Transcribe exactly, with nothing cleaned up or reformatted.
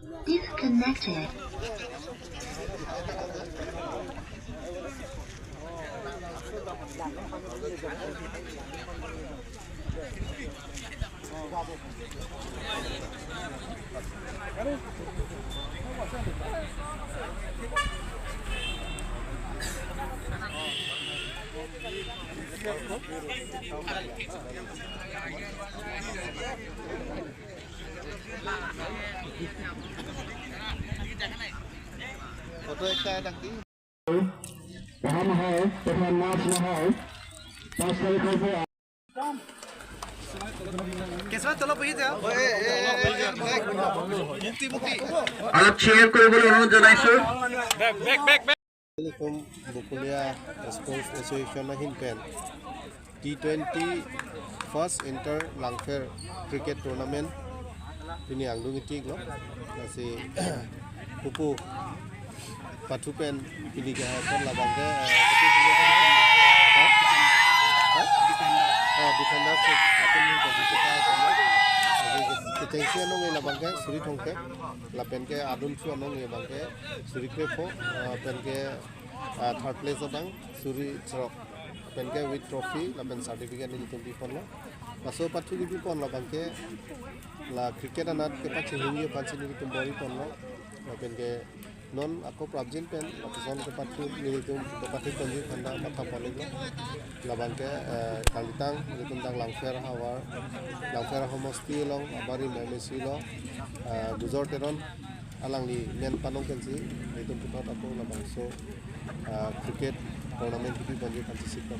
Disconnected. Photo ekta dang di. Paham hai, paham mas na hai. Pas kali kau buat. Keswa tolop ahi ja. Mukti, mukti. অলপ cheer কৰিবলৈ অনুৰোধ জনাইছো। Back, back, back, back. Nelitum Bokolia Sports Association ahin pen T twenty first Inter Langpher Cricket Tournament pini angdung itik lo. Lasi pupu pathu pen pini ke hai pon labang ke, eh, ha? Ha? Eh, defender se, atum ni ke jita hai pon lo. Lasi ke, ketengsi anong labang ke suri thomkep, lapen ke adun su anong labang ke suri krepho, eh, pen ke, eh, third place abang suri throk, pen ke with trophy lapen certificate nelitum pi pon lo. Laso pathu kepi pon labang ke la cricket anat kepachehingji aphansi nelitum bor-i pon lo. Lapen ke non ako prapjin pen lapuson kepathu nelitum kepathu ponji aphan ta matha pon lo. Labang ke, eh, kalitang nelitum dak Langpher havar, Langpher homosti along abari M A C lo, eh, Gujor Teron alangli men panong pensi nelitum puthot ako labangso, ah, cricket tournament kepi ponji aphansi siklo.